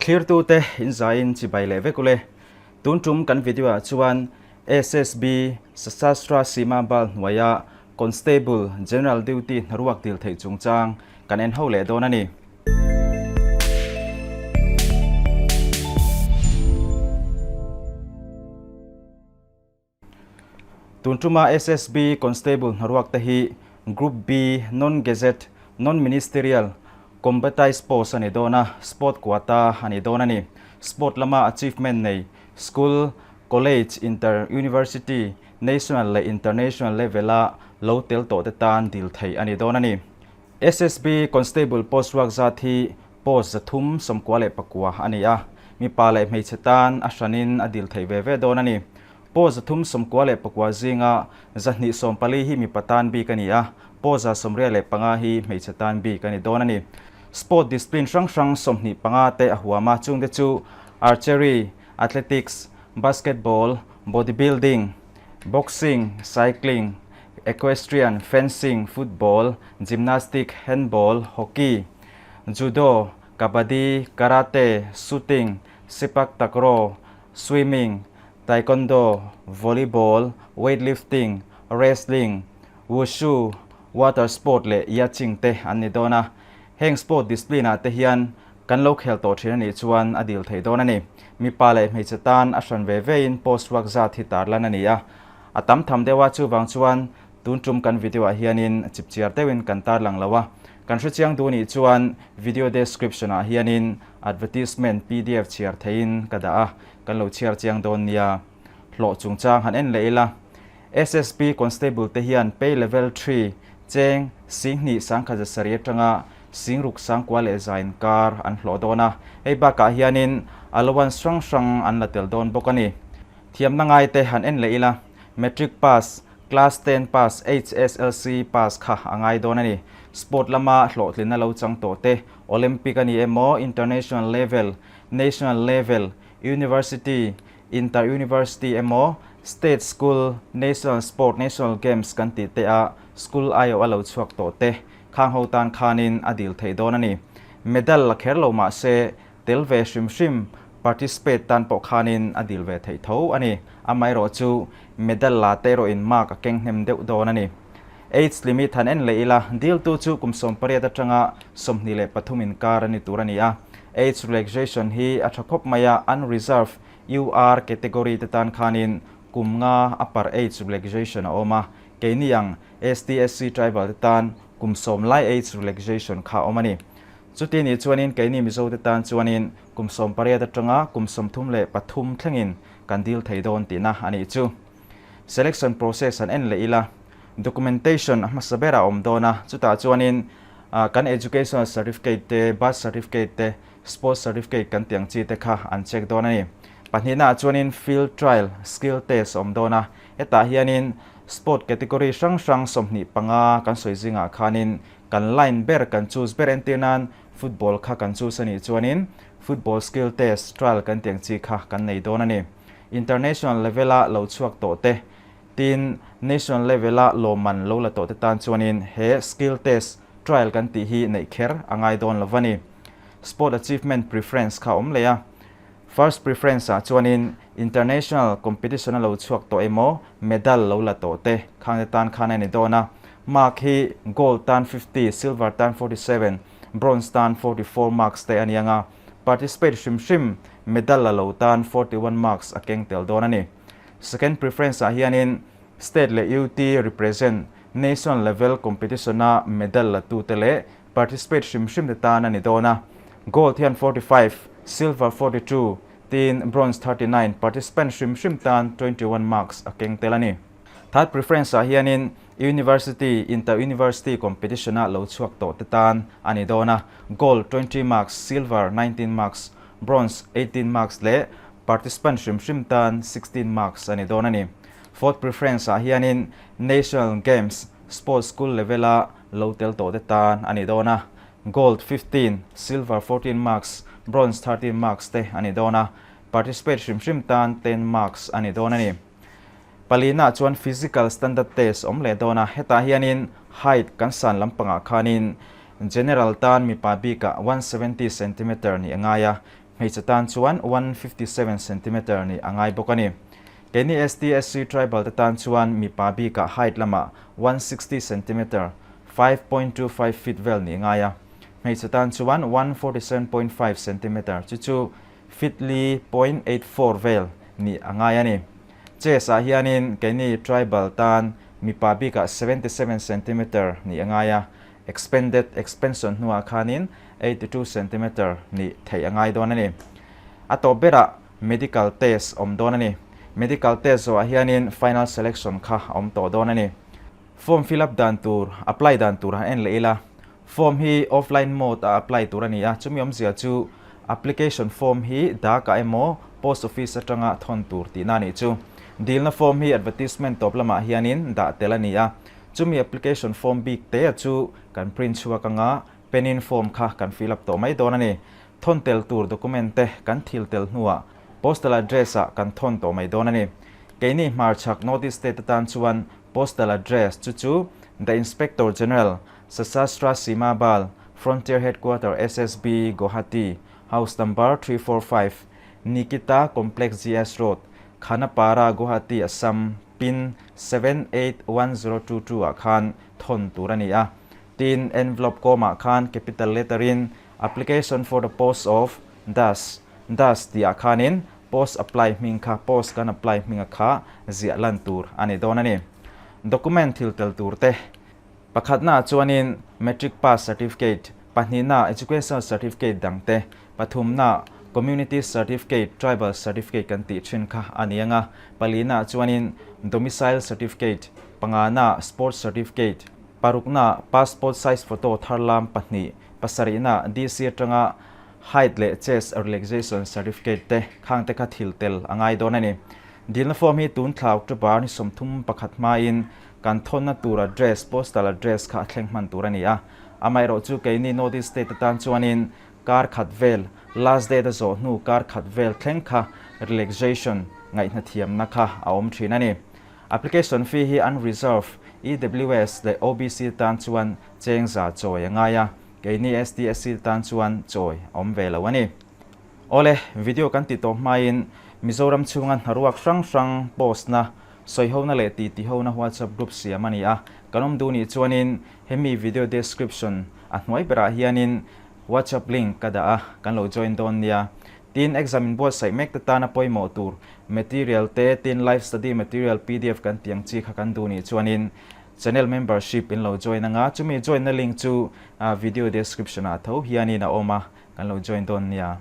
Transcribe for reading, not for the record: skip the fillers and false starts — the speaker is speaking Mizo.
Thlirtute in zaiin chibai leh vek ule. Tun tum kan video ah chuan SSB Sashastra Seema Bal hnuaia Constable General Duty hnaruak dil theih chungchang kan en ho leh dawn a ni. Tun tuma SSB Constable hnaruak te hi Group B Non-Gazette, Non-Ministerial, Combatised Post a ni dawn a, Sport Quota a ni dawn a ni. Sport lama achievement nei School, College, Inter, University, National leh International level-a lo tel tawh te tan dil theih a ni dawn a ni. SSB Constable post ruak zat hi post 394 a ni a, mipa leh hmeichhe tan a hranin a dil theih ve ve dawn a ni. Post 399 zinga 240 hi mipa tan bik a ni a, post 85 hi hmeichhe tan bik a ni dawn a ni. Sport discipline hrang hrang 25 te a huam a, chungte chu Archery, Athletics, Basketball, Bodybuilding, Boxing, Cycling, Equestrian, Fencing, Football, Gymnastic, Handball, Hockey, Judo, Kabaddi, Karate, Shooting, Sepak Takraw, Swimming, Taekwondo, Volleyball, Weightlifting, Wrestling, Wushu, Water Sport leh Yachting te an ni dawn a. Heng sport discipline ah te hian kan lo khel tawh thin a nih chuan a dil thei dawn a ni. Mipa leh hmeichhe tan a hran ve ve in post ruak zat hi tarlan a ni a. A tam tham deuh a, chuvang chuan tun tum kan video ah hianin chipchiar deuhin kan tarlang lo a. Kan hrechiang duh nih chuan video description ah hianin advertisement pdf chhiar theihin ka dah a, kan lo chhiar chiang dawn nia. Hlawh chungchang han en leh ila. SSP Constable te hian pay level three cheng 21,700 atanga 61,000 inkar an hlawh dawn a. Hei bakah hianin allowance hrang hrang an la tel dawn bawk a ni. Thiamna ngaite han en leh ila, Matric pass, Class ten pass, HSLC pass kha a ngai dawn a ni. Sport lama hlawhtlinna lo chang tawh te, Olympic a ni emaw, International level, National level, University, Inter University emaw, State School, National Sport, National Games kan tih te a school aiawh a lo chhuak tawh te, khang ho tan khanin a dil theih dawn a ni. Medal la kher lo mah se, tel ve hrim hrim, participate, tan pawh khanin a dil ve theih tho a ni. Amaherawh chu medal la te erawhin mark a keng hnem deuh dawn a ni. Age limit han en leh ila, diltu chu kum 18 atanga 23 inkar a ni tur a ni a. Age relaxation hi a tha khawp mai a, unreserved, UR, category te tan khanin kum nga upper age relaxation a awm a, keini ang ST, SC tribal te tan kum 10 lai age relaxation kha a awm a ni. Chuti nih chuanin keini Mizo te tan chuanin kum 18 atanga kum 33 thlengin kan dil thei dawn tihna a nih chu. Selection process han en leh ila, documentation a hmasa berah a awm dawn a, chutah chuanin kan educational certificate te, birth certificate te, sports certificate kan tih ang chi te kha an check dawn a ni. Pahnihnaah chuanin field trial, skill test a awm dawn a, hetah hianin sport category hrang hrang 25 kan sawi zingah khanin kan line ber kan choose ber entir nan football kha kan choose a nih chuanin football skill test, trial kan tih ang chi kha kan nei dawn a ni. International level a lo chhuak tawh te, tin national level a lawmman lo la tawh te tan chuanin he skill test, trial kan tih hi neih kher a ngai dawn lo va ni. Sport achievement preference kha a awm leh a. First preference ah chuanin international competition a lo chhuak tawh emaw medal lo la tawh te khang te tan khan a ni dawn a. Mark hi gold tan 50, silver tan 47, bronze tan 44 marks te a ni ang a. Participate hrim hrim medal la lo tan 41 marks a keng tel dawn a ni. Second preference ah hianin state leh UT represent national level competition a medal la tu te leh participate hrim hrim te tan a ni dawn a. Gold hian 45, silver 42, tin bronze 39, participant hrim hrim tan 21 marks a keng tel a ni. Third preference ah hianin University, Inter-University competition a lo chhuak tawh te tan a ni dawn a, gold 20 marks, silver 19 marks, bronze 18 marks leh participant hrim hrim tan 16 marks a ni dawn a ni. Fourth preference ah hianin National Games, Sports School level a lo tel tawh te tan a ni dawn a, gold 15, silver 14 marks, bronze 13 marks te a ni dawn a, participate hrim hrim tan 10 marks a ni dawn a ni. Palina chuan physical standard test awm leh dawn a, hetah hianin height kan san lampangah khanin general tan mipa bikah 170 centimeter nih a ngai a, Hmeichhe tan chuan 157 centimeter nih a ngai bawk a ni. Keini ST, SC tribal te tan chuan mipa bikah height lamah 160 centimeter, 5.25 feet, vel nih a ngai a. Hmeichhe tan chuan 147.5 centimeter chu chu feet li 0.84 vel nih a ngai a ni. Chest ah hianin keini tribal tan mipa bikah 77 centimeter nih a ngai a, expanded expansion hnuah khanin 82 centimeter nih theih a ngai dawn a ni. A tawp berah medical test awm dawn a ni. Medical test zawhah hianin final selection kha a awm tawh dawn a ni. Form fill up dan tur, apply dan tur han en leh ila. Form hi offline mode a apply tur a ni a, chumi awmzia chu application form hi dak ah emaw post office atanga thawn tur tihna a nih chu. Dilna form hi advertisement tawp lamah hianin dah tel a ni a, chumi application form bik te a chu kan print chhuak anga pen in form kha kan fill up tawh mai dawn a ni. Thawn tel tur document te kan thil tel hnuah postal address ah kan thawn tawh mai dawn a ni. Keini hmarchhak North East State atan chuan postal address chu chu The Inspector General, Sashastra Seema Bal, Frontier Headquarter SSB, Guwahati, House Number 345, Nikita Complex GS Road, Khanapara, Guwahati, Assam, Pin 781022 ah khan thawn tur a ni a. Tin, envelope kawmah khan capital letter in Application for the post of dash dash tih ah khanin post apply hming kha post kan apply hminga kha ziah lan tur a ni dawn a ni. Document thil tel tur te pakhatna ah chuanin Matric pass certificate, pahnihna Educational certificate dang te, pathumna Community certificate, Tribal certificate kan tih thin kha a ni ang a, palina ah chuanin Domicile certificate, pangana Sports certificate, parukna Passport size photo tharlam pahnih, Pasarihna, DC atanga Height leh Chest Relaxation Certificate te khang te kha thil tel a ngai dawn a ni. Dilna form hi tun thla October ni 31 hmain kan thawnna tur address, postal address, kha a thleng hman tur a ni a. Amaherawh chu keini North East State atan chuanin kar khat vel, last date a zawh hnu kar khat vel thleng kha relaxation ngaihna thiamna kha a awm thin a ni. Application fee hi unreserved, EWS leh OBC tan chuan cheng za chawi a ngai a, keini STSC tan chuan chawi a awm ve lo a ni. Awle, video kan ti tawh hmain Mizoram chhunga hnaruak hrang hrang post na, sawihona leh titihona WhatsApp group siam a ni a, kan awm duh nih chuanin hemi video description a hnuai berah hianin WhatsApp link ka dah a, kan lo join dawn nia. Tin, exam inbuatsaih mek te tana pawimawh tur material te, tin life study material pdf kan tih ang chi kha kan duh nih chuanin channel membership in lo join anga, chumi join na link chu video description ah tho hianin a awm a, kan lo join dawn nia.